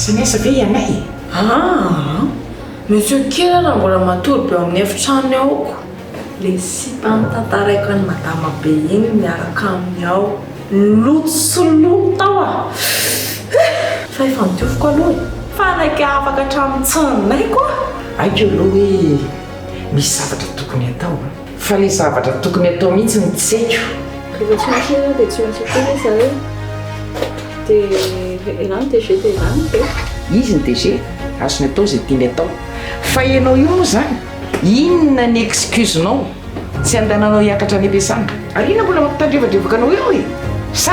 Lasa niasa ve ianay e? Aa! Monsieur kely raha mbola matory be ao amin'ny efitranony ao ko. Le sipa notantaraiko an'i madama be iny miaraka aminy ao. Loto sy loto tao ah! Fa efa nodioviko aloha e! Fa naika afaka hatramin'ny tsinaiko ah! Haiko aloha hoe misy zavatra tokony atao an! Fa le zavatra tokony atao mihitsy no tsy haiko. Rehefa tsy maintsy ela dia tsy maintsy atao ilay izy e! Dia elah ny DG dia elah ny be. Izy ny DG, azony atao izay tiany atao. Fa ianao io moa izany, inona ny excuse-nao tsy andehananao hiakatra any am-piasana? Ary inona mbola mampitandrevadrevaka anao eo e? Sa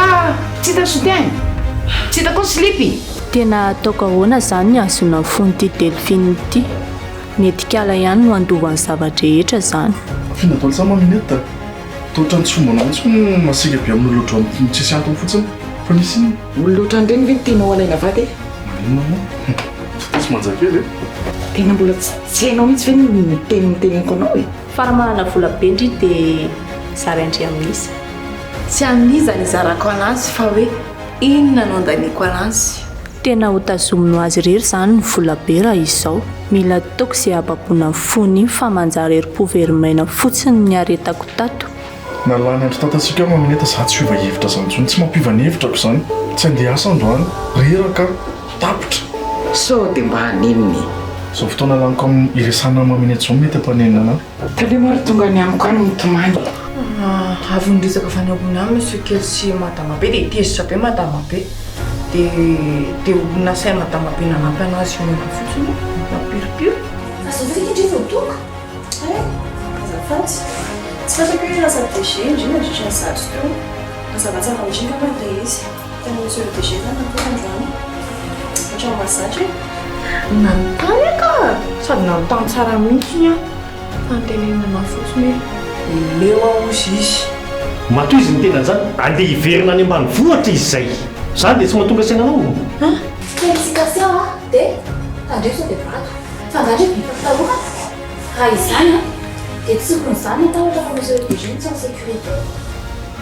tsy hita ny soutien? Tsy hita koa ny slip? Tena ataoko ahoana izany ny hahazoana ny fon'ity Delphine ity? Mety kala ihany no handova ny zava-drehetra izany. F'inona daholo izany ma Minette a? Toa ohatran'ny tsy fombanao mihitsy ny masiaka be amin'olona ohatran'ny tsisy antony fotsiny. Fa misy inona? Olona ohatran'ireny ve no tianao halaina vady e? Maninona moa? Tsy manja kely e? Tena mbola tsy hainao mihitsy ve ny teny noteneniko anao e? Fa raha manana vola be ndry dia zarain-dry amin'iza? Tsy amin'iza ny hizarako anazy fa hoe inona no andaniako anazy. Tena ho tazominy ho azy irery izany ny vola be raha izao. Mila ataoko izay hababoana ny fony iny fa manjary herim-po very maina fotsiny ny niaretako tato. Na lany andro tatasika aho mamineta za tsy hiova hevitra zany tsony, tsy mampiova ny hevitrako zany, tsy andeha hiasa androany, reraka aho, tapitra. Sao dia mba hanenina e? Zao fotoana laniko am hiresahana am mamineta zao mety hampanenina anah. Tandremo ary tonga any amiko any mitomany. Avy niresaka avy any ambony any Monsieur kely sy Madama be dia tezitra be Madama be. Dia dia olona nasain'i Madama be nanampy anazy hiomana fotsiny nampiripiry. Fa zao ve ndry vao tonga? Hay, azafady. Tsy fantako hoe lasa DG ndry nandritra ny zato teo. Mazava tsara ndry angamba ilay izy. Hitan'i Monsieur le DG zany natory androany. Ohatran'ny mahazatra e. Nanontany aho ka! Sady nanontany tsara mihitsy aho. Fa notenenina anah fotsiny hoe leo aho hozy izy. Matoa izy niteny an'izany, andeha hiverina any ambanivohitra izy izay. Izany dia tsy mahatonga saina anao? An! Félicitation a! Dia tandremo sao dia vato. Fa angaha ndry be fampitahorana? Raha izany an! Dia tsy tokony izany ny atahotra fa monsieur le DG no tsy en sécurité.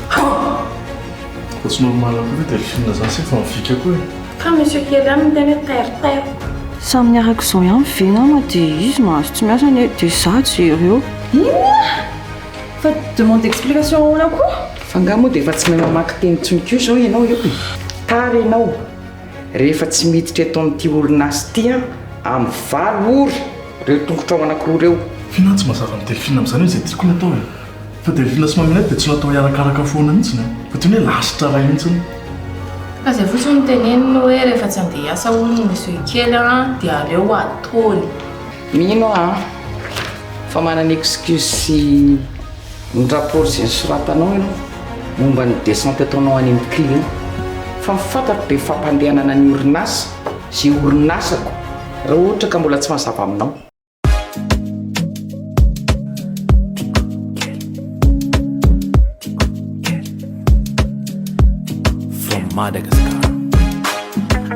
Fa tsy normal koa ve Delphine zany sa efa mivika koa e? Fa monsieur kely ihany miteny hoe tairitairiko. Samy miaraka izao ihany ve nama dia izy mahazo tsy miasa anie dia za jereo. Inona? Fa demande d'explication ahoana koa? Fa nga moa dia efa tsy mahay mamaky teny intsony koa izao ianao io e? Tara ianao rehefa tsy miditra eto amin'ity orinasa ity an, amin'ny valo ora ireo tongotrao anankiroa ireo. F'inona tsy mazava amin'i Delphine amin'izany hoe izay tiako no atao e? Fa Delphine sy Maminette dia tsy natao hiarakaraka foana mihitsy e! Fa toy ny hoe lasitra iray mihitsy. Fa izay fotsiny no teneniny hoe rehefa tsy handeha hiasa hono monsieur kely an dia aleo ataony. Mino aho an, fa manana excuse sy ny rapport izay nosoratanao ianao momba ny descente ataonao any amin'ny client. Fa ny fantako dia fampandehanana ny orinasa izay orinasako raha ohatra ka mbola tsy mazava aminao. From Madagascar.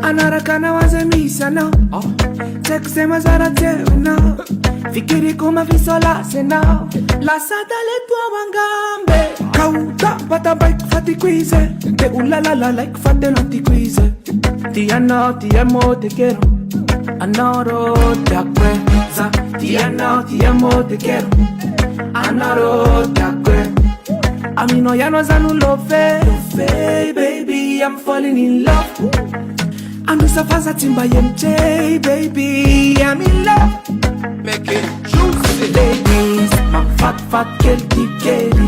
Anaraka anao aza misy anao Tsy haiko izay mazara teo ianao Fikiriko mafisolasy ianao Lasa taleto aho angambe Ka ho tampatampaiko fa tiako izy e. Te ho lalalalaiko fa tena tiako izy e. Ti anao, ti amo, te quiero Anao tiako e Za ti anao, ti amo, te quiero Anao tiako e Aminao ihany za no love Love baby, I'm falling in love Anosafaza tsy mba MJ baby, I'm in love Make it juicy. Ladies, mafatifaty kely ty kely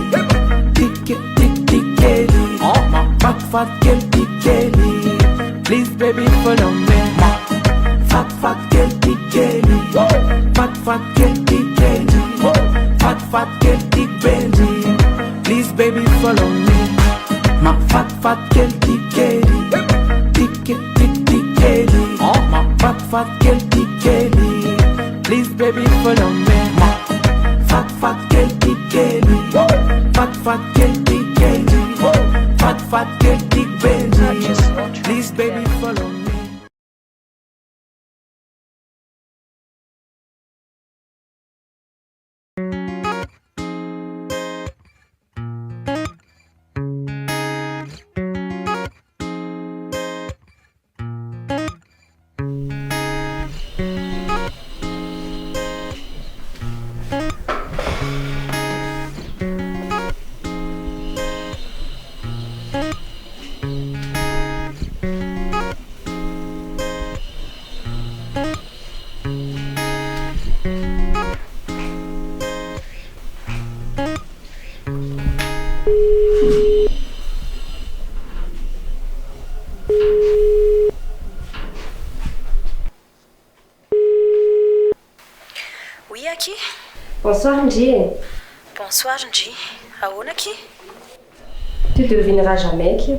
Tike tik tik kely Mafatifaty kely ty kely Please baby follow me Mafatifaty kely ty kely Fatifaty kely ty kely Fatifaty kely ty bendy Please baby follow me Mafatifaty kely ty kely Tike tik tik kely Mafatifaty kely ty kely Please baby follow me Mafatifaty kely ty kely Fatifaty kely ty kely Fatifaty kely ty bendy Please baby follow me. Bonsoir ndry e! Bonsoir ndry, ahoana akia? Tu devineras jamais akia.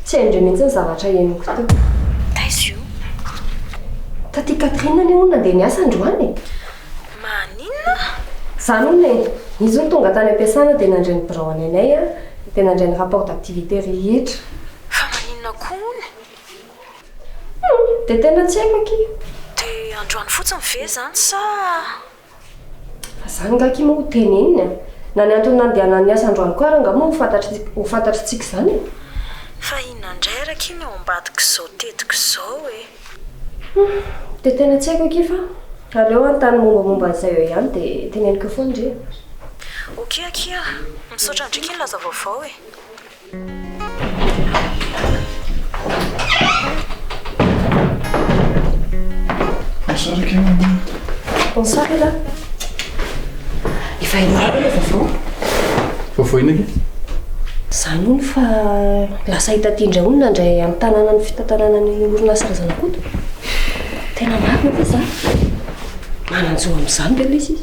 Tsy hain-dry mihitsy ny zavatra henoko teo. Taiza io? Taty Catherine anie hono nandeha niasa androany e! Maninona? Izany hono e! Izy hono tonga tany am-piasana dia nandray ny birao any anay an, dia nandray ny rapport d'activité rehetra. Fa maninona koa hono? Hum! Dia tena tsy haiko akia. Dia androany fotsiny ve izany sa? Fa zany nga akia moa ho teneniny a! Na ny antony nandehanany niasa androany koa ary angaha moa ho fantatry ho fantatritsika izany e! Fa inona indray ary akia ny ao ambadik'izao tetika izao e! Hum! Dia tena tsy haiko akia fa aleo hanontany mombamomba an'izay eo ihany dia teneniko eo foana ndry e! Ok akia a! Misaotra ndry akia nilaza vaovao e! Bonsoir akia maman. Bonsoir Ella. Efa hainao ve ilay vaovao? Vaovao inona akia? Izany hono fa lasa hita aty indray hono nandray an-tanana ny fitantanana ny orinasa Razanakoto. Tena marina ve izany? Manan-jo amin'izany ve ilay izy?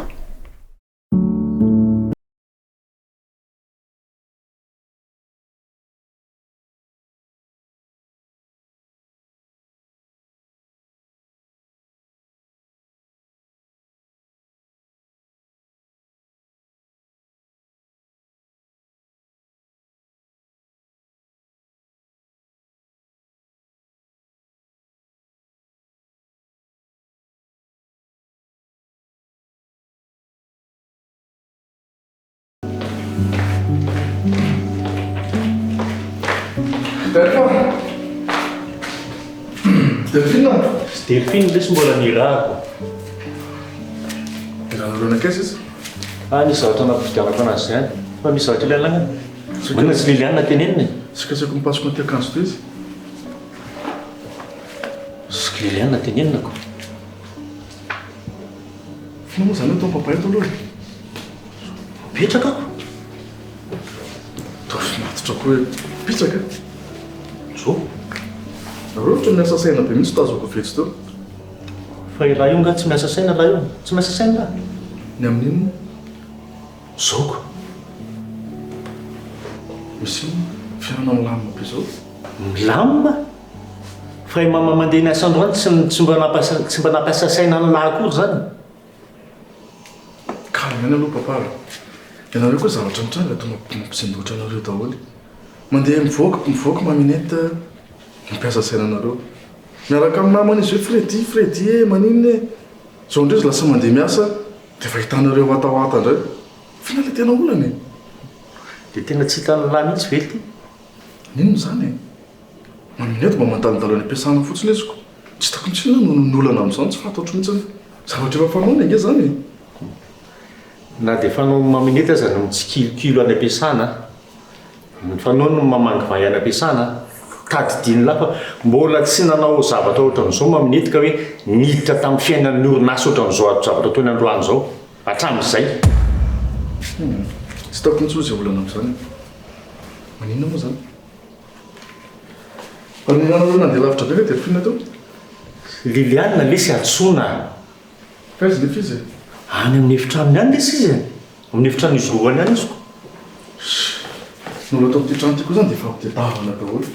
Delphin! Delphine! Tsy Delphine lesy mbola nirahako. Nirahanareo nankaiza izy? Ah, nisy zavatra nampividianako anazy izay any. Fa misy zavatra ilaina angamba. Maninona tsy Liliane tenenina e? Sikasaiko mipasoko an'ity akanjo ity izy. Tsy Liliane tenenina ko. F'inona moa izany hoe ataon'i papa eto aloha e? Mipetraka aho. Toa finaritra koa hoe mipetraka e. Zo. Nareo ohatra miasa saina be mihitsy tazako avy etsy teo. Fa ialahy io nga tsy miasa saina lahy io? Tsy miasa saina lahy? Ny amin'inona? Zoko. Misy inona? Fiainana milamina be izao. Milamina? Fa i mama mandeha niasa androany tsy tsy mba nampiasa tsy mba nampiasa saina an'lah akory izany. Calme ihany aloha papa a! Ianareo koa zavatra mitranga toa mampisendoatra anareo daholo. Mandeha mivoaka mivoaka maminette mampiasa saina anareo. Miaraka amin'ny namana izy hoe Freddy Freddy e maninona e! Zao indray izy lasa mandeha miasa dia efa hitanareo watawata indray. F'inona ilay tena olana e? Dia tena tsy hitan'lah mihitsy ve ity? N'inona izany e? Maminette mba mandalondalo any am-piasana fotsiny izy ko. Tsy hitako mihitsy inona no ny olana amin'izany, tsy fantatro mihitsy. Zavatra efa fanaony ange izany e. Na dia fanaon'i Maminette aza ny mitsikilokilo any am-piasana, ny fanaony ny mamangivay any am-piasana, tadidian'lah fa mbola tsy nanao zavatra ohatran'izao Maminette ka hoe niditra tamin'ny fiainan'ny orinasa ohatran'izao zavatra ataony androany izao, hatramin'izay. Hum, tsy hitako mihitsy hoy izay olana amin'izany e. Maninona moa izany? Fa ny anareo nandeha lavitra be ve Delphine teo? Liliane lesy antsoina a! Fa aiza nefa izy e? Any amin'ny efitranony any lesy izy e! Amin'ny efitranon'izy roa any ihany izy ko! Shh! Ny olona ato amin'ity trano ity koa izany dia ifampitadiavana daholo.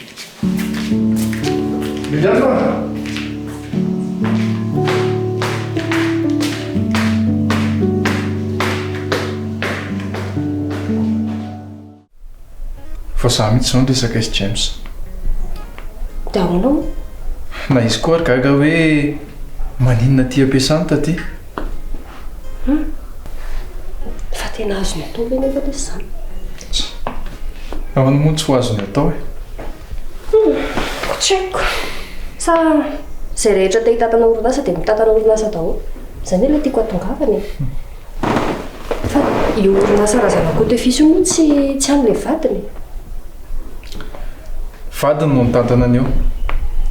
Liliane a! Vao za mihitsy izao niresaka izy James. Dia ahoana moa? Na izy koa ary gaga hoe maninona aty am-piasana taty. Hum. Fa tena azony atao ve nefa lesy izany? Nahoana moa no tsy ho azony atao e? Hum. Tsy haiko. Sa izay rehetra te hitantana orinasa dia mitantana orinasa daholo? Izay anie ilay tiako hatongavana e. Fa io orinasa Razanakoto et fils io moa tsy tsy an'ilay vadiny e? Vadiny no nitantana an'io.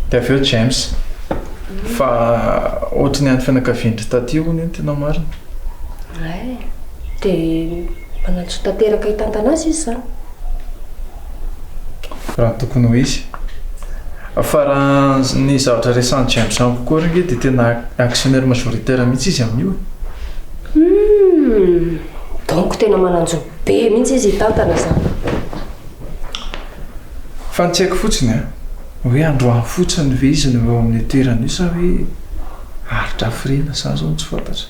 Dia avy eo James. Fa ohatry ny an'ny fianakavian-dry Taty hono io no tena marina. Hay. Dia manan-jo tanteraka hitantana azy izy izany. Raha ny tokony ho izy. Fa raha ny zavatra resahan'i James amiko koa ary ange dia tena actionnaire majoritaire mihitsy izy amin'io e. Humm! Humm! Donc tena manan-jo be mihitsy izy hitantana izany. Fa ny tsy haiko fotsiny an, hoe androany fotsiny ve izy no eo amin'io toerana io sa hoe haharitra hafiriana, izany izao no tsy fantatra.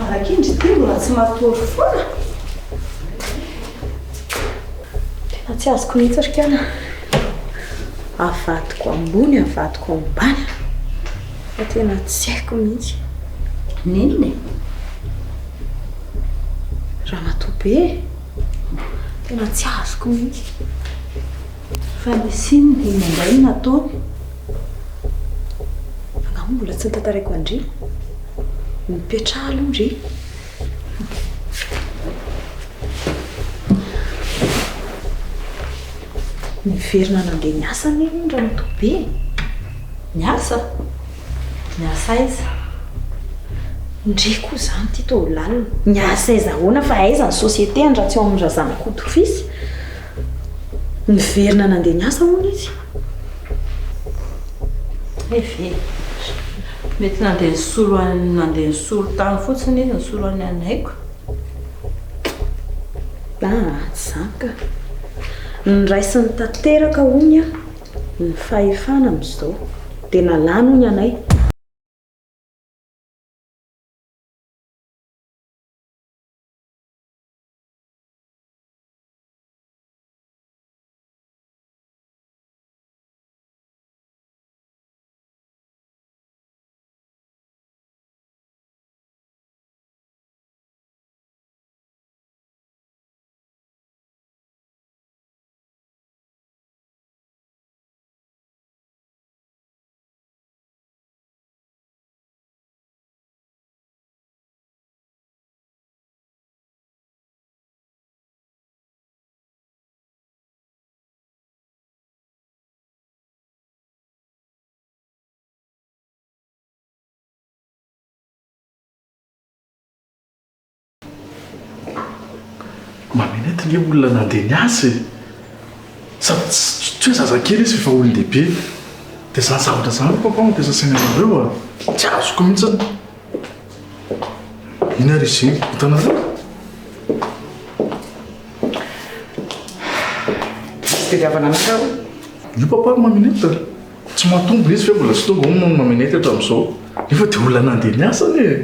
Arak'indry ity mbola tsy matory foana. Tena tsy azoko mihitsy ry kiana. Avadiko ambony, avadiko ambany. Fa tena tsy haiko mihitsy. N'inona e? Ramatoa be e! Tena tsy azoko mihitsy. Fa nisy inona? Inona indray no nataony? Angaha moa mbola tsy notantaraiko an-dry? Mipetraha aloha ndry. Niverina nandeha niasa anie hono ramatoa be e! Niasa? Niasa aiza? Ndry koa izany ity toa ho lalina. Niasa aiza ahoana fa aiza ny société-ny raha tsy ao amin'ny Razanakoto fils? Niverina nandeha niasa hono izy. Hay ve? Mety nandeha nisolo an'i nandeha nisolo tany fotsiny izy, nisolo an'i Anaiko. Ah, tsy izany ka. Noraisiny tanteraka hono ny fahefana amin'izao. Dia nalany hono anay. Maminette nge olona nandeha niasa e! Sady tsy hoe zazakely izy fa efa olon-dehibe. Dia izany zavatra izany aloha papa mampiasa saina anareo a! Tsy azoko mihitsy. Inona ary izy iny? Hitanareo? Misy tediavana anah aho. Io papa ry Maminette. Tsy mahatombina izy ve mbola tsy tonga hono ny Maminette hatramin'izao. Nefa dia olona nandeha niasa anie e.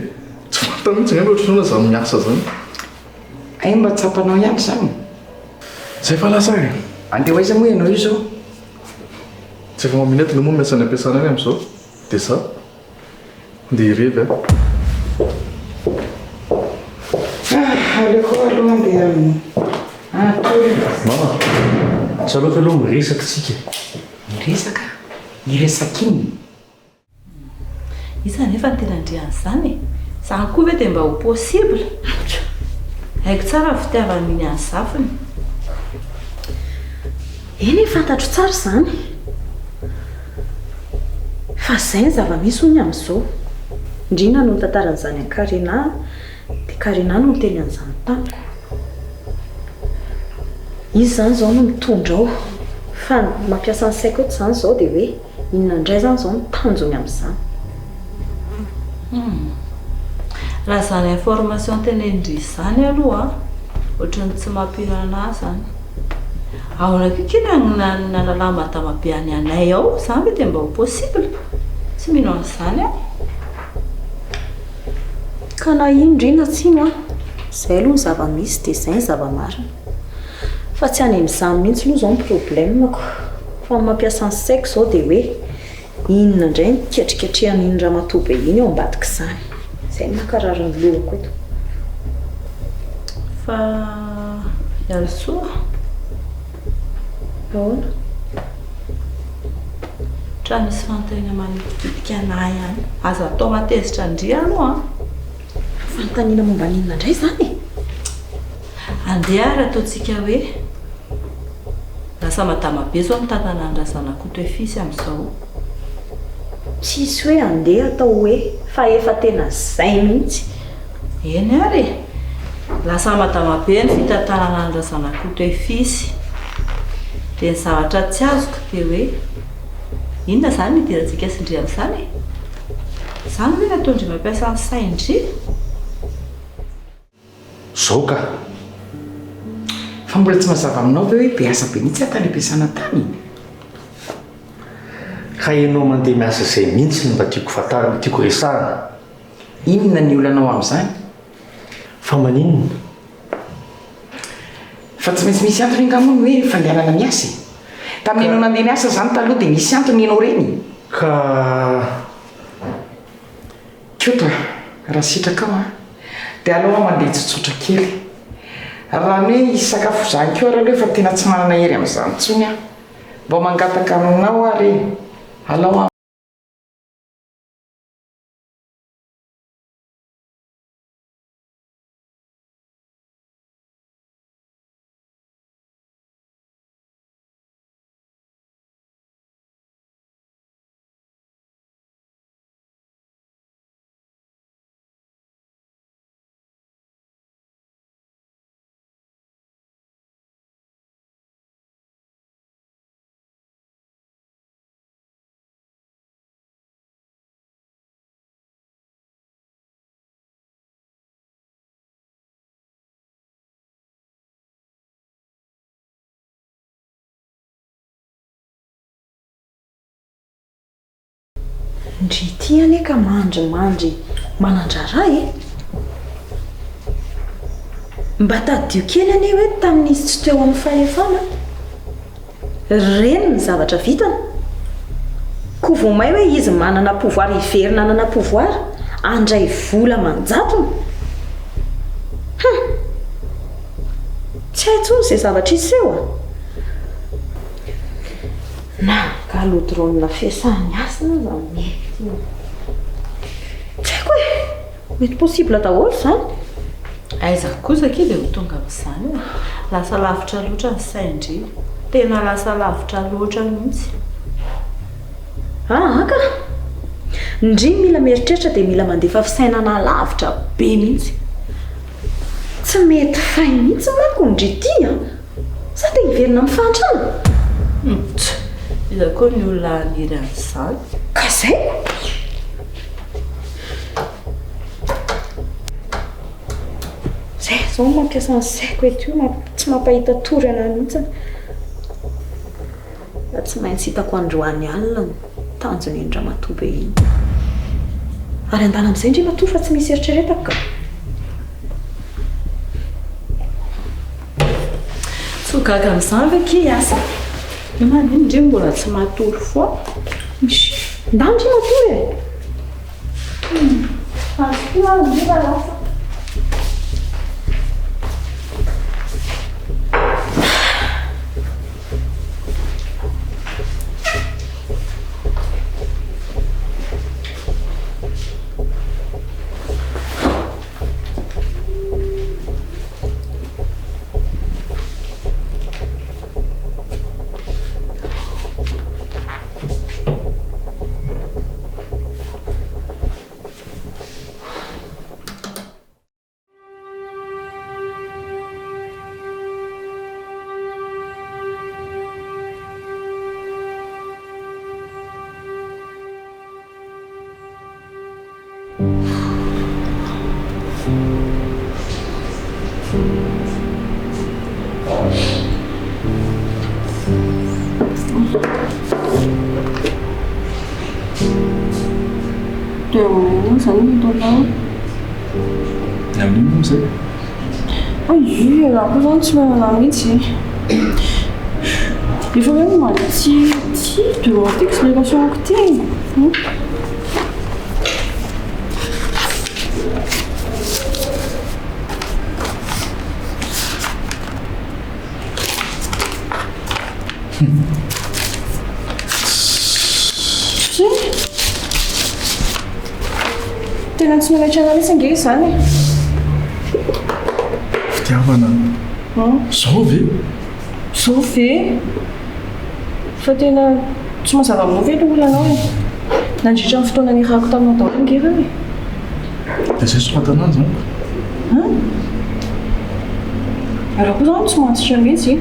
Tsy fantany mihitsy angamba ohatran'ny ahoana izany miasa izany. Hay mba tsapanao ihany izany. Zay fa lasa e. Andeha ho aiza moa ianao io izao? Tsy efa Maminette ve moa miasa any am-piasana any amin'izao? Dia za. Ndeha hirevy a. Ah, aleoko aloha andeha hatory. Mama, tsy aleoko aloha miresaka isika e. Miresaka? Hiresaka inona? Iza anefa no tena ndry an'izany e? Izany koa ve dia mba ho possible? Haiko tsara ny fitiavan'i Miny an'i zafiny. Eny e, fantatro tsara izany. Fa izay ny zava-misy hono amin'izao. Ndrina no nitantara an'izany an'i Karina, dia Karina no niteny an'izany tamiko. Izy izany izao no mitondra ao. Fa ny mampiasa ny saiko eto izany izao dia hoe inona indray izany izao no tanjony amin'izany. Hum. Raha izany information tenenin-dry izany aloha an, ohatran'ny tsy mampino anah izany. Ahoana koa kay ny nanalà madama be any anay ao, izany ve dia mba ho possible? Tsy mino an'izany aho. Ka na ino ndry na tsy ino an, izay aloha ny zava-misy dia izay ny zava-marina. Fa tsy any amin'izany mihitsy aloha izao ny problème-ko. Fa ny mampiasa ny saiko izao dia hoe inona indray no ketriketrehan'iny ramatoa be iny ao ambadik'izany. Izay no mankarary ny lohako eto. Fa Ialisoa? Ahoana? Ohatran'ny misy fanontaniana manitikitika anah ihany. Aza atao mahatezitra an-dry aloha an! Fanontaniana momba ny inona indray izany e? Andeha ary ataontsika hoe lasa madama be izao mitantana an'i Razanakoto Efisy amin'izao. Tsisy hoe andeha atao hoe fa efa tena zay mihitsy. Eny ary e! Lasa madama be ny fitantanana an'i Razanakoto Efisy. Dia ny zavatra tsy azoko dia hoe inona izany no idirantsika sy ndry amin'izany e? Izany ve no ataon-dry mampiasa ny sain-dry? Zao ka! Fa mbola tsy mazava aminao ve hoe be asa be mihitsy aho tany am-piasana tany? Ka ianao mandeha miasa izay mihitsy no mba tiako fantarina, tiako resahana. Inona ny olanao amin'izany? Fa maninona? Fa tsy maintsy misy antony angaha moa ny hoe fandehanana miasa e? Tamin'ny ianao nandeha niasa izany taloha dia nisy antony ianao ireny? Ka. Koto a, raha sitrakao an, dia aleo aho mandeha tsotsotra kely. Raha ny hoe hisakafo izany koa ary aloha efa tena tsy manana hery amin'izany intsony aho. Mba mangataka aminao aho re, alao aho. Ndry ity anie ka mandrimandry manan-draharaha e! Mba tadidio kely anie hoe tamin'izy tsy teo amin'ny fahefana, ireny ny zavatra vitany. Koa vao may hoe izy manana pouvoir hiverina hanana pouvoir, handray vola aman-jatony. Hum! Tsy hay intsony izay zavatra hiseho a! Na galodrone fiasan'ny hasina aza mety tsy haiko e! Mety possible daholo izany. Aiza kosa akia dia ho tonga amin'izany e! Lasa lavitra loatra ny sain-dry. Tena lasa lavitra loatra mihitsy. Aa ka! Ndry mila mieritreritra dia mila mandefa fisainana lavitra be mihitsy. Tsy mety fay mihitsy manko ndry ity an! Sa te hiverina amin'ny fahantrana? Humm! Iza koa ny olona haniry an'izany? Ka zay! Zay zao no mampiasa ny saiko eto io, tsy mampahita tory anah mihitsy. Fa tsy maintsy hitako androany alina ny tanjon'iny ramatoa be iny. Ary andana amin'izay ndry matoa fa tsy misy eritreretako ka. Tsy ho gaga amin'izany ve ki asa? Io manino ndry mbola tsy matory foana? Mish. Ndany ndry matory e! Mazotoa ary ndry fa lasa. Dia ahoana izany no ataonao? Ny amin'inona moa izay? Ay, ialahy koa izany tsy manana mihitsy e. Efa hoe mba ty ty demande d'explication-ko ty e. Tena tsy manaitra anah mihitsy ange izany e. Fitiavana. Zao ve? Zao ve? Fa tena tsy mazava aminao ve ilay olanao e? Nandritra ny fotoana niarahako taminao daholo ange ireo e. Dia izay soratana any izany. An? Ianao koa izany tsy matotra mihitsy e.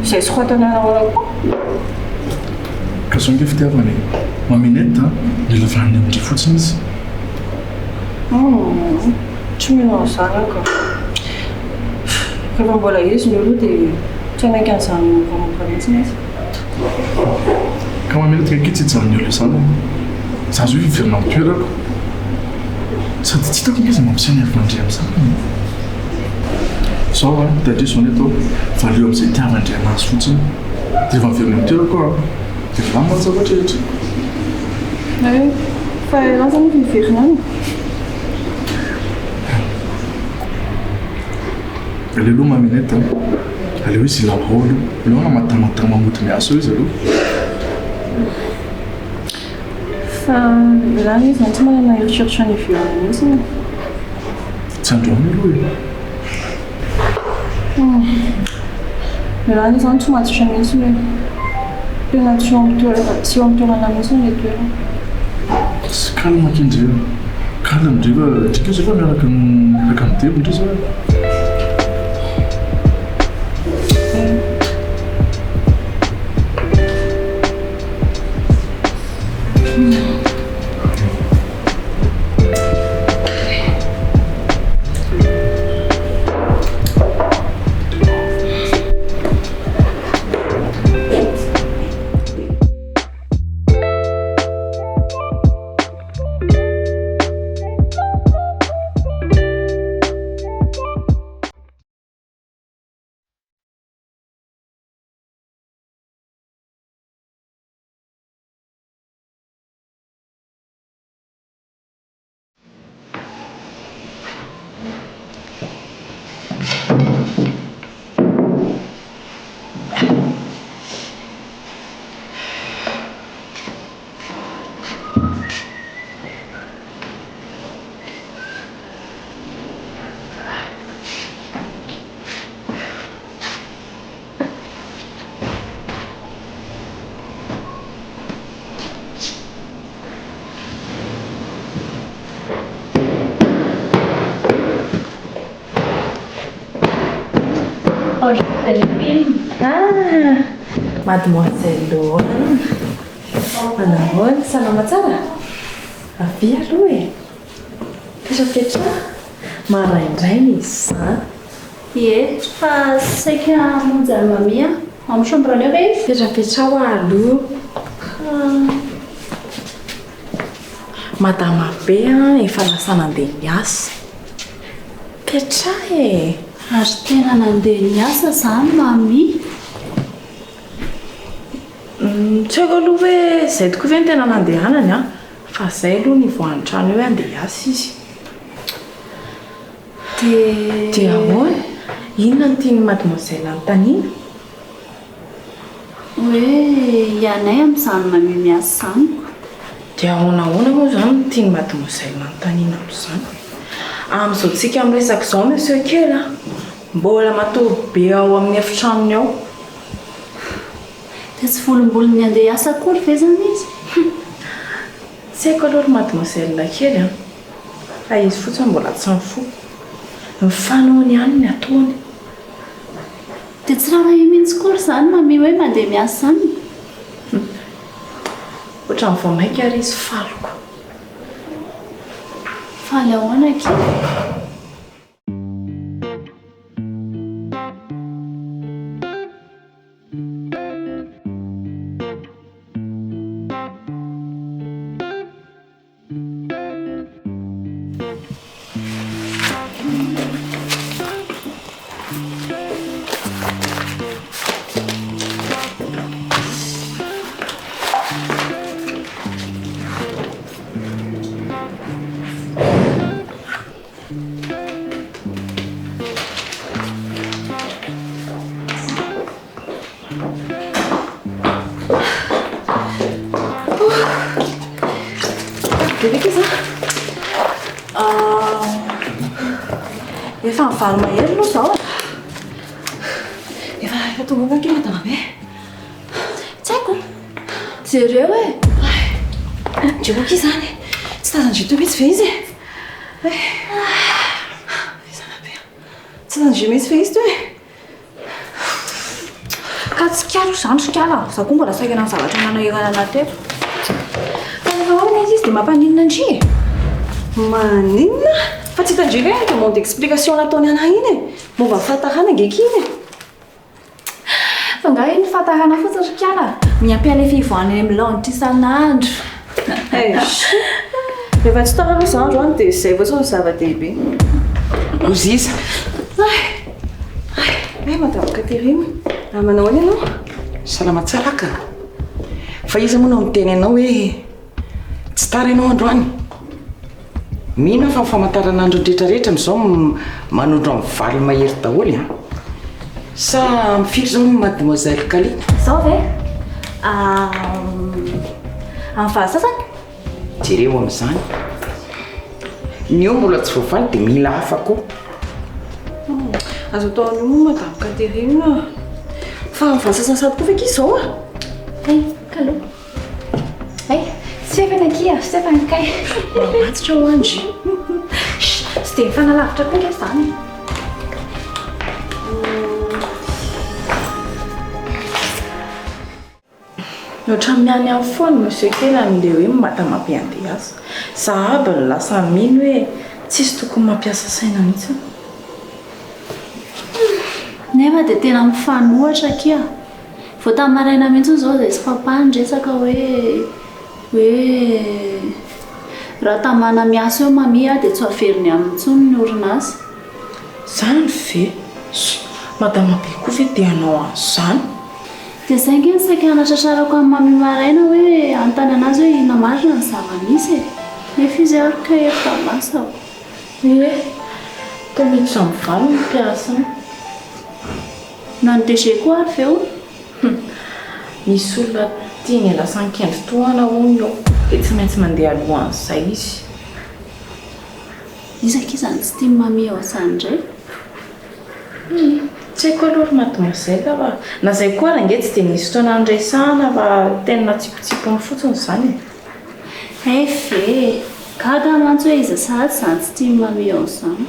Izay soratana anao ao koa. Ka izao ange fitiavana e. Maminette a, mila vaniny amin-dry fotsiny izy. Humm, tsy mino an'izany aho ka. Rehefa mbola izy ny aloha dia tsy hanaiky an'izany moramora mihitsy izy. Ka maminette ange tsy hijanona eo izany e. Za zao hiverina amin'ny toerako. Sady tsy hitako ange izay mampiseho ny hevi-mandry amin'izany e. Zao an, tadidio izao ny atao, valio amin'izay itiavan-dry anazy fotsiny. Dia rehefa miverina amin'ny toerako aho an, dia milamina ny zavatra rehetra. Hay, fa ianao izany efa hiverina any? Aleo aloha Maminette an, aleo izy hilalao aloha, aleo hanamadamada mody miasa eo izy aloha. Fa ialahy anie izany tsy manana eritreritra ny hiverina mihitsy e. Tsy androany aloha e. Ialahy anie izany tsy matotra mihitsy e. Tena tsy eo amin'ny toerana, tsy eo amin'ny toerana mihitsy ilay toerana. Tsy calme akia ndry e. Calme ndry fa ndry koa zao fa miaraka miaraka amin'ny Debo ndry zao e. Bonjour Delphine. Ah, mademoiselle Loane. Manahoana? Salama tsara? Avia aloha e. Petrapetraha. Maraindraina izany. Ie, fa saika hamonjy an'i Mamie aho. Ao amin'ny chambre-ny ao ve izy? Petrapetraha hoa aloha. Madama be an, efa lasa nandeha niasa. Petraha e! Ary tena nandeha niasa izany Mamie? Tsy haiko aloha hoe izay tokoa ve no tena nandehanany an, fa izay aloha no nivoahan'ny trano eo hoe handeha hiasa izy. Dia. Dia ahoana? Inona no tian'i Mademoiselle anontaniana? Hoe ianay amin'izany Mamie miasa izany ko. Dia ahoana ahoana moa izany no tian'i Mademoiselle anontaniana amin'izany? Amin'izao tsika miresaka izao Monsieur kely a, mbola matory be ao amin'ny efitranony ao. Dia tsy volombolon'ny handeha hiasa akory ve izany izy? Tsy haiko aloha ry Mademoiselle kely a. Fa izy fotsiny mbola tsy nifoha. Ny fanaony ihany ny ataony. Dia tsy raharahiany mihitsy akory izany Mamie hoe mandeha miasa izany? Ohatran'ny vao mainka ary izy faly ko. Faly ahoana akia? ndraiky izy a. Efa mivalo mahery aloha izao. Efa efa tonga eo ange madama be. Tsy haiko. Jereo e. Ndry akia izany. Tsy tazan-dry teo mihitsy ve izy e? Vizana be. Tsy tazan-dry mihitsy ve izy teo e? Ka tsikariko izany ry kala a! Za koa mbola saika ny zavatra nanahirana anah teto. Fa rehefa ahoana izy izy dia mampaninona an-dry e? Maninona? Fa tsy hitan-dry ve ny demande d'explication nataony anah iny e? Momba ny fahatarana ange ky iny e! Fa angaha iny fahatarana fotsiny ry kala a? Miampy an'ilay fivoahana eny amin'ny laonitra isan'andro. Eish! Rehefa tsy tara aloha za androany dia izay fotsiny no zava-dehibe. Oziza! Hay! Hay! Hay Madame Catherine! Ah, manao ahoana ianao? Salama tsara ka! Fa iza moa no niteny anao hoe tsy tara ianao androany? Mino aho fa ny famantaranandro rehetrarehetra amin'izao manondro amin'ny valo mahery daholo an! Sa amin'ny firy izao Mademoiselle Kalina? Izao ve? Amin'ny valo sasany? Jereo amin'izany. Ny eo mbola tsy voavaly dia mila hafa koa. Azo atao an'io moa Madame Catherine a! Fa amin'ny valo sasany sady koa ve akia izao a? Hay, kalo. Hay, tsy fefany akia, tsy fefany kay. Mahatitra ho an-dry. Chut, tsy dia mifanalavitra koa nge izany e. Ohatran'ny mianiany foana monsieur kely amin'ilay hoe madama be andeha hiasa. Za aby no lasa mino hoe tsisy tokony mampiasa saina mihitsy. Nefa dia tena mifanohitra akia. Vao tamin'ny maraina mihitsy izao izay sy papa niresaka hoe hoe raha tamana miasa eo mamie dia tsy ho averiny aminy intsony ny orinasa. Zany ve? Madama be koa ve dia hanao an'izany? Dia izay ange no saika hanatratrarako an'i Mamy maraina hoe hanontany an'azy hoe inona marina ny zava-misy e! Nefa izy ary kay efa lasako. Ie, toa miditra amin'ny valo ny mpiasa any. Na ny DG koa ary ve hono? Hum, misy olona tiany hilasan-kendry tohana hono eo, dia tsy maintsy mandeha alohan'izay izy. Iza akia izany tsy tian'i Mamy ao izany indray? Hum, tsy haiko aloha ry mademoiselle fa na izay koa ary ange tsy dia nisy fotoana niresahana fa teny natsipitsipiny fotsiny izany e. Hay ve e! Gaga aho mantsy hoe iza sahady izany tsy tian'i Mamy ao izany.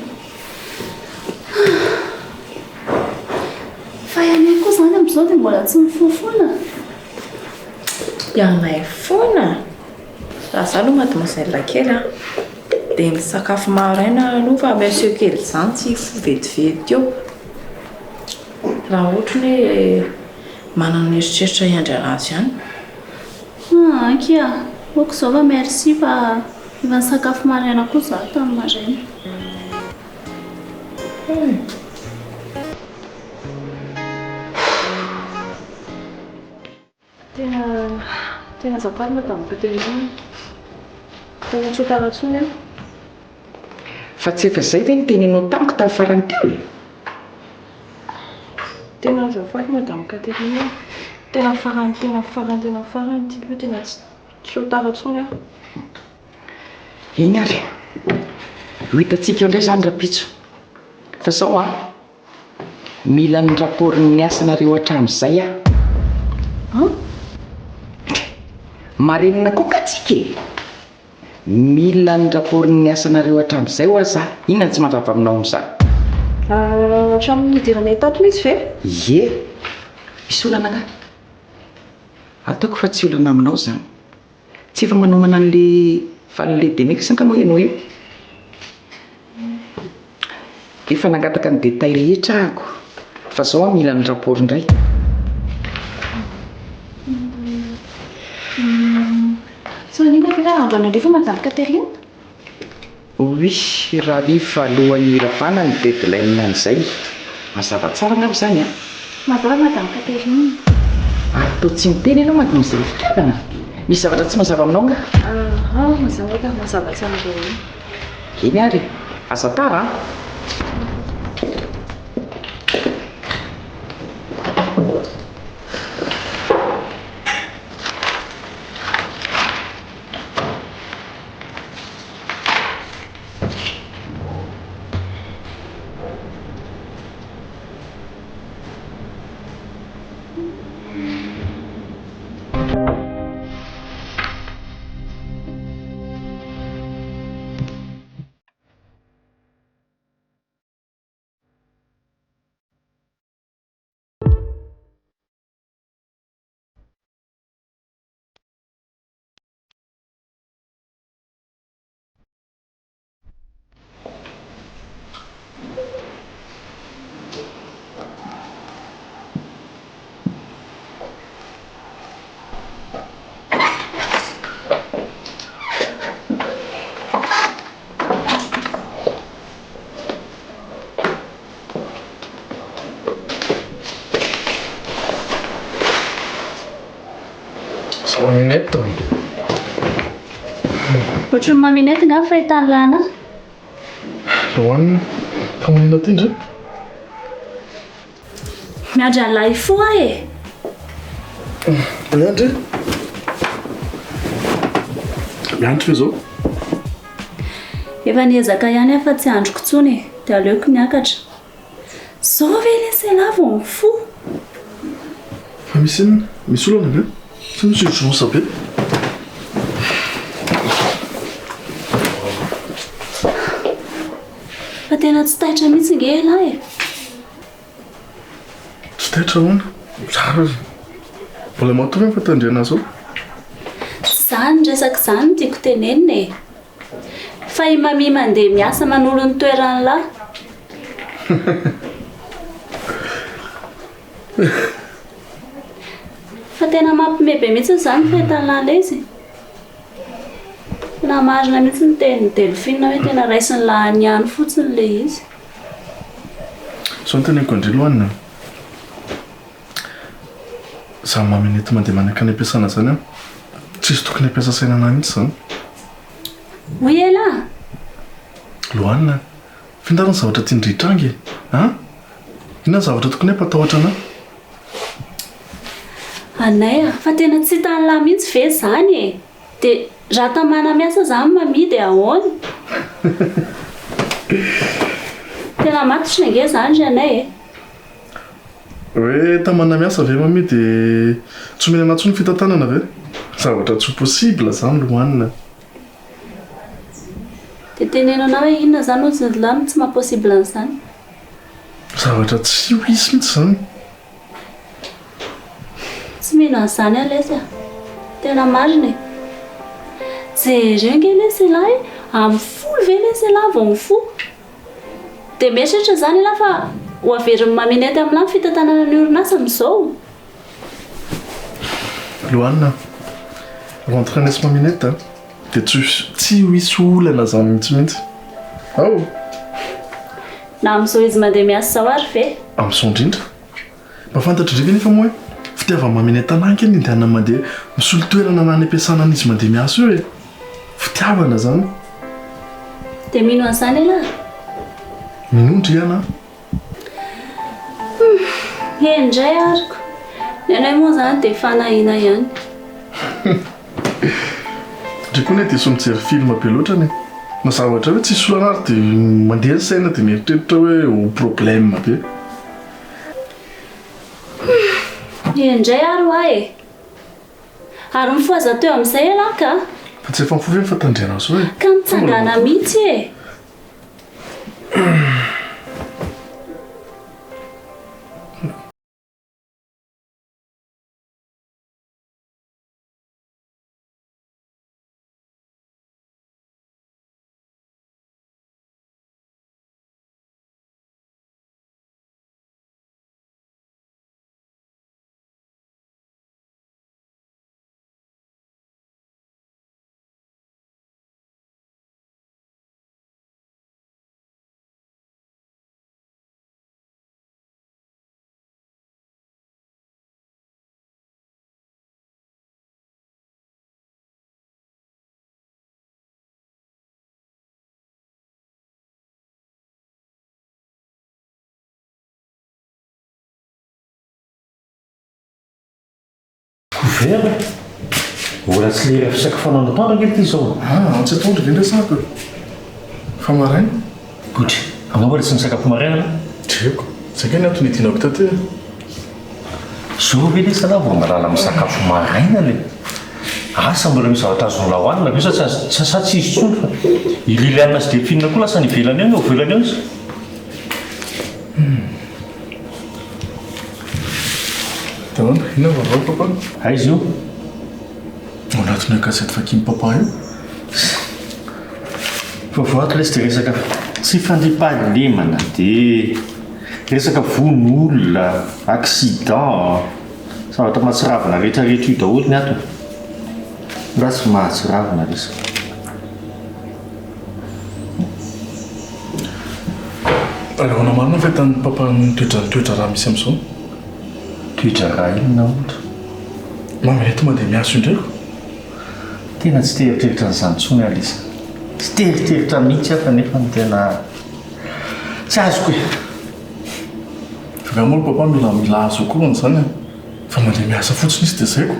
Fa ianay koa izany amin'izao dia mbola tsy mifoha foana? Ianay foana? Raha izaho aloha mademoiselle kely an! Dia misakafo maraina aloha fa monsieur kely izany tsy hifoha vetivety eo. Raha ohatra ny hoe manana eritreritra hiandry an'azy ihany. Haa akia, ok izao fa merci fa efa nisakafo maraina koa izaho tamin'ny maraina. Hum. Tena tena azafady madame Catherine a. Tena tsy ho tara intsony aho. Fa tsy efa izay ve no teneninao tamiko tamin'ny farany teo e? Tena azafady madame Catherine a. Tena farany tena farany tena farany ity aloha tena tsy tsy ho tara intsony aho. Eny ary e. Ho hitantsika eo indray izany rahampitso. Fa izao an. Mila ny rapport-n'ny asanareo hatramin'izay aho. An? Marenina koa nga tsika e! Mila ny rapport-n'ny asanareo hatramin'izay hoa za. Inona no tsy mazava aminao amin'izany? Hatramin'ny nidiranay tato mihitsy ve? Ie! Misy olana angaha? Ataoko fa tsy olana aminao izany. Tsy efa manomana an'le valin'le Demex angaha moa ianao io? Efa nangataka ny détail rehetra ahako fa zao aho mila ny rapport indray. Tsy maninona ve raha androany hariva Madame Catherine? Oui, rahariva alohan'ny hiravana ny deadline an'izay. Mazava tsara angamba izany an? Mazava Madame Catherine. Ary toa tsy miteny ianao Mademoiselle Fitiavana? Misy zavatra tsy mazava aminao angaha? Aha, mazava ka, mazava tsara daholo. Eny ary e! Aza tara an! Ohatran'ny maminette nga ny fahitan'i Lana. Roanina, fa maninona aty ndry? Miandry an'lah hifoha aho e! Miandry? Miandry ve zao? Efa niezaka ihany aho fa tsy andriko intsony e, dia aleoko niakatra. Zao ve lesy elah vao mifoha? Fa misy inona? Misy olana ve? Sa misy urgence be? Fa tena tsy taitra mihitsy nge elah e! Tsy taitra ahoana? Zara aza. Mbola matory ny fampandriana azy ao. Tsy izany resaka izany no tiako tenenina e! Fa i Mamie mandeha miasa manolo ny toeran'lah. Fa tena mampime be mihitsy izany ny fahitan'lah ilay izy e. Tena marina mihitsy ny tenin'i Delphine hoe tena raisin'lah any ihany fotsiny ilay izy. Izao no teneniko an-dry Loane a. Zany maminety mandeha manakany am-piasana zany an, tsisy tokony hampiasa saina anah mihitsy zany. Hoy elah? Loane a, f'inona ary ny zavatra tian-dry hitranga e? An? Inona ny zavatra tokony hampatahotra anah? Anay a, fa tena tsy hitan'lah mihitsy ve zany e? Dia raha tamana miasa zany Mamie dia ahoana? Tena matotra ange zany ry anay e! Hoe tamana miasa ve Mamie dia tsy omena anah intsony fitantanana ve? Zavatra tsy ho possible zany Loane a! Dia teneno anah hoe inona zany hozy ny lah no tsy maha possible an'izany? Zavatra tsy ho hisy mihitsy zany. Tsy mino an'izany aho lesy a! Tena marina e! Jereo nge lesy elah e! Amin'ny folo ve lesy elah vao mifoha? Dia mieritreritra izany elah fa ho averin'i Maminette amin'lah ny fitantanana ny orinasa amin'izao? Loane a! Rentre any sy Maminette a! Dia tsy tsy ho hisy olana izany mihitsy mihitsy. Ao! Na amin'izao izy mandeha miasa izao ary ve? Amin'izao indrindra. Mba fantatr'i Rick anefa moa hoe fitiavan'i Maminette anah ange ny andehanany mandeha misolo toerana anah any am-piasana an'izy mandeha miasa io e! Fitiavana izany. Dia mino an'izany ialahy? Minoa ndry anah. Humm! Eny indray ariko. Ny anay moa izany dia fanahiana ihany. Ndry koa anie diso mijery film be loatra anie. Na zavatra hoe tsisy olana ary dia mandeha ny saina dia mieritreritra hoe ho problème be. Humm! Eny indray ary hoa e! Ary mifohaza teo amin'izay ialahy ka! Fa tsy efa mifoha ve ny fatandriana zao e? Ka mitsangàna mihitsy e! Couvert? Mbola tsy lera fisakafoanana atoandro ange ity izao. Ah, tsy atoandro ve ny resahako e? Fa maraina. Gotry, angaha mbola tsy nisakafo maraina anao? Dreko, izay kay ny antony nidinako taty e. Zao ve lesy zalahy vao malala misakafo maraina le? Asa mbola misy zavatra azon'lah hohanina ve sa tsy azo, sa tsy hisy intsony fa i Liliane sy Delphine koa lasa any ivelany any, ao ivelany ao izy. Dia ahoana? Inona ny vaovao papa? Aiza io? Ao anatin'io gazety vakian'i papa io. Vaovao ato lesy dia resaka tsy fandriampahalemana dia resaka vono olona, accident, zavatra mahatsiravina rehetra rehetra io daholo ny ato. Nga tsy mahatsiravina lesy. Ary ahoana marina ny fahitan'ny papa ny toetra ny toe-draharaha misy amin'izao? Toe-draharaha inona ohatra? Mba mety mandeha miasa io indray ko. Tena tsy te hieritreritra an'izany intsony aho Lisa. Tsy teriteritra mihitsy aho fa nefa ny tena tsy azoko e. Fa nga moa ry papa mila mila azo koa an'izany e. Fa mandeha miasa fotsiny izy dia zay ko.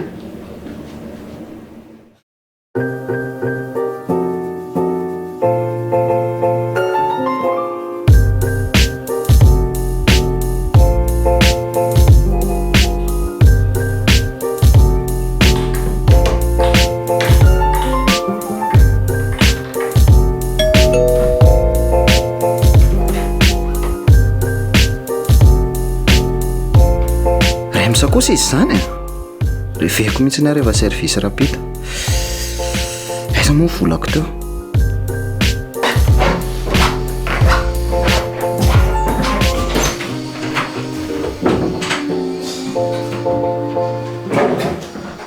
Rems kosa izy izany e! Reveko mihitsy aho rehefa service rapide. Aiza moa ny volako teo?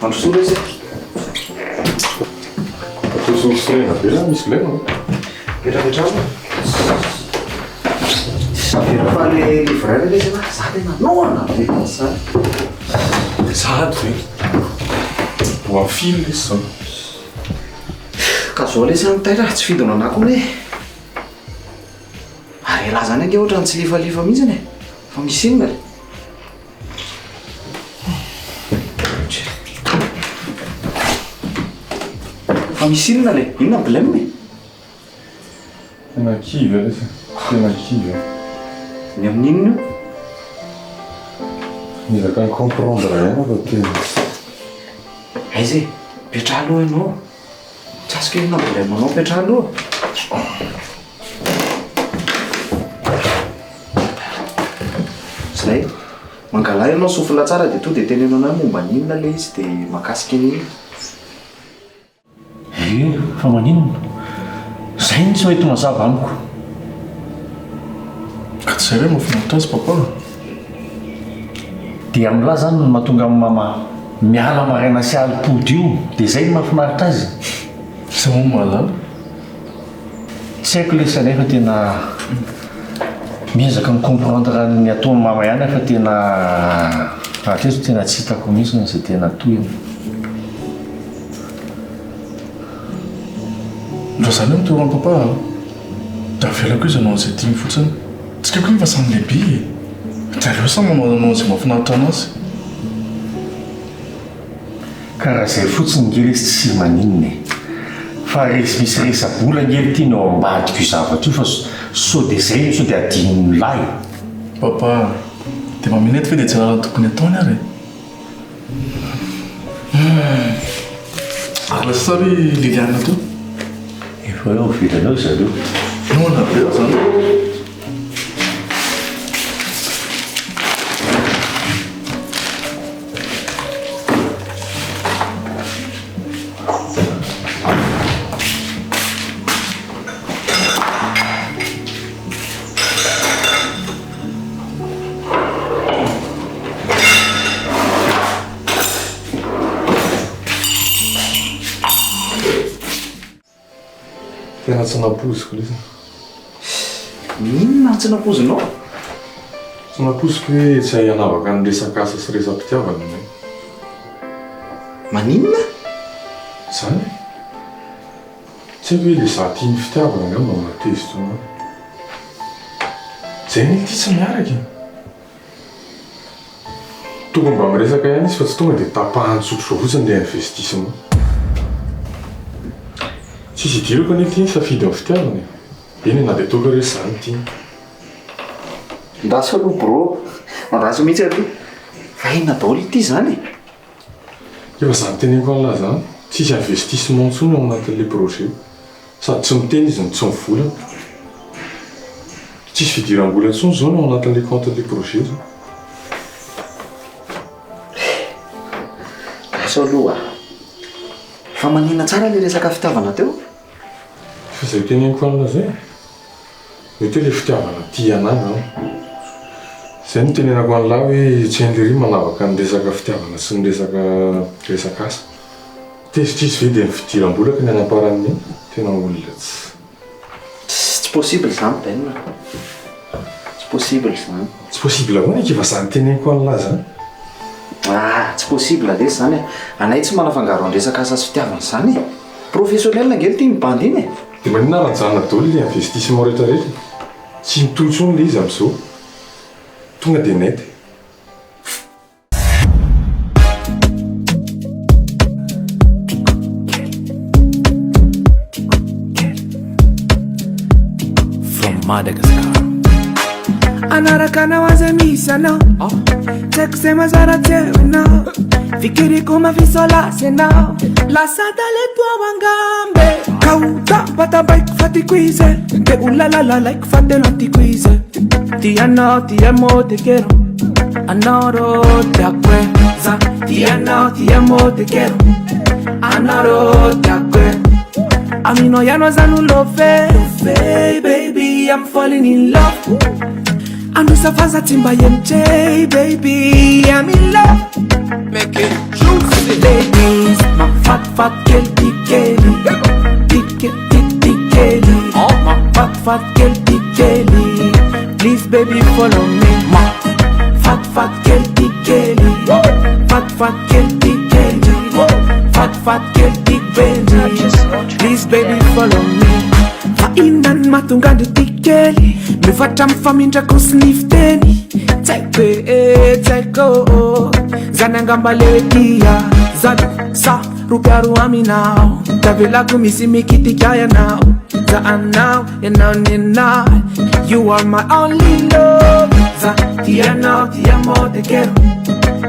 Mandrosoa lesy e. Atao sorisorena be zany misy blème an. Petrapetraho. Averiko fa le livreur lesy ana, za tena noana be zany. Sahady ve? Ho afily lesy zao. Ka zao lesy an taitra tsy fidina anah koa anie. Ary elah zany ange ohatran'ny tsy lifalifa mihitsiny e. Fa misy inona re? Fa misy inona le? Inona ny blème e? Tena kivy aho lesy e, tena kivy aho. Ny amin'inona io? Miezaka mi comprendre ihany aho fa tena. Aiza e? Petraha aloha ianao. Tsy azoko inona blème anao, petraha aloha. Zay. Mangalà ianao souffle tsara dia tonga dia teneno anah momba ny inona ilay izy dia mahakasika ny inona. Ie, fa maninona? Zay no tsy mety mazava amiko. Ka tsy zay ve mahafinaritra azy papa? Dia amin'lah zany no mahatonga an'i mama miala maraina sy alim-pody io, dia zay no mahafinaritra azy? Iza moa mahalala? Tsy haiko lesy anefa tena miezaka mi comprendre ny ataon'i mama ihany aho fa tena hatreto tena tsy hitako mihitsy izay tena tohiny. Raha zany eo mitoro an'i papa a, dia avelako izy hanao an'izay tiany fotsiny. Tsika koa efa samy lehibe e! Dia aleo samy manao an'izay mahafinaritra anazy. Ka raha izay fotsiny nge lesy tsy maninona e! Fa resy misy resa-bola nge ry ty no ao ambadika io zavatra io fa sao dia izay no sao dia adinon'ny lahy e! Papa, dia mba minety ve dia tsy halala ny tokony ataony ary e? Humm! Ary lasa sary i Liliane teo? Efa eo ivelany eo zareo. Noana be aho zany. Tena tsy nampoiziko lesy. Inona no tsy nampoizinao? Tsy nampoiziko hoe tsy hay hanavaka ny resaka asa sy resa-pitiavana ianao. Maninona? Izany e. Tsy haiko hoe ilay izaho tia ny fitiavana angamba no mahatezitra anao. Izay anie ity tsy miaraka e. Tokony mba miresaka ihany izy fa tsy tonga dia tapahany tsotr'izao fotsiny ilay investissement. Tsisy idirako anie ity ny safidy amin'ny fitiavana e. Eny e na dia ataoko ary hoe izaho no tiany. Andraso aloha bro, andraso mihitsy aloha. Fa inona daholo ity izany e? Efa izany teneniko an'lah izany, tsisy investissement intsony ao anatin'ilay projet. Sady tsy miteny izy no tsy mivolana. Tsisy fidiram-bola intsony izao ny ao anatin'ilay compte-n'ilay projet izao. Andraso aloha a! Fa maninona tsara ilay resaka fitiavana teo? Fa izay teneniko an'lah izay e! Mety hoe ilay fitiavana tia anah angamba. Izay no itenenako an'lah hoe tsy hain'i Lery manavaka ny resaka fitiavana sy ny resaka resaka asa. Tezitra izy ve dia ny fidiram-bolako ny anamparan'ny tena olona tsy. Tsy possible izany Ben a. Tsy possible izany. Tsy possible ahoana eky efa zany teneniko an'lah zany. Ah, tsy possible lesy izany e. Anay tsy manafangaro an'resaka asa sy fitiavana izany e. Professionnel ange ity ny bandy iny e. Dia maninona ary nijanona daholo ilay investissement rehetra rehetra? Tsy mitohy intsony ilay izy amin'izao. Tonga dia net. From Madagascar. Anaraka anao aza misy anao Tsy haiko izay mazara teo ianao Fikiriko mafisolasy ianao Lasa talento ao angamba e Ka ho tampatampaiko fa tiako izy e Dia ho lalalalaiko fa tena tiako izy e Tia anao, ti amo, te quiero Anao tiako e Za tia anao, ti amo, te quiero Anao tiako e Aminao ihany za no love Love baby, I'm falling in love Androsa fa za tsy mba MJ baby, I'm in love Make it juicy. Ladies, mafatifaty kely ty kely Tike ty ty kely Mafatifaty kely ty kely Please baby follow me Mafatifaty kely ty kely Fatifaty kely ty kely Fatifaty kely ty kely Please baby follow me Fa inona ny mahatonga andry ty kely Mifatra mifamindrako sy ny fiteny Tsy haiko e, tsy haiko Zany angamba le tia Zany sa ropiaro aminao Tavelako misy mikitika ianao Za anao, ianao ny anahy You are my only love Za tia anao, ti amo, te quiero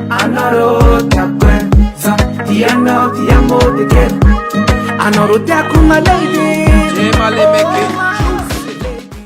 Anao tiako e Za tia anao, ti amo, te quiero Anao ro tiako my lady Jemale make it.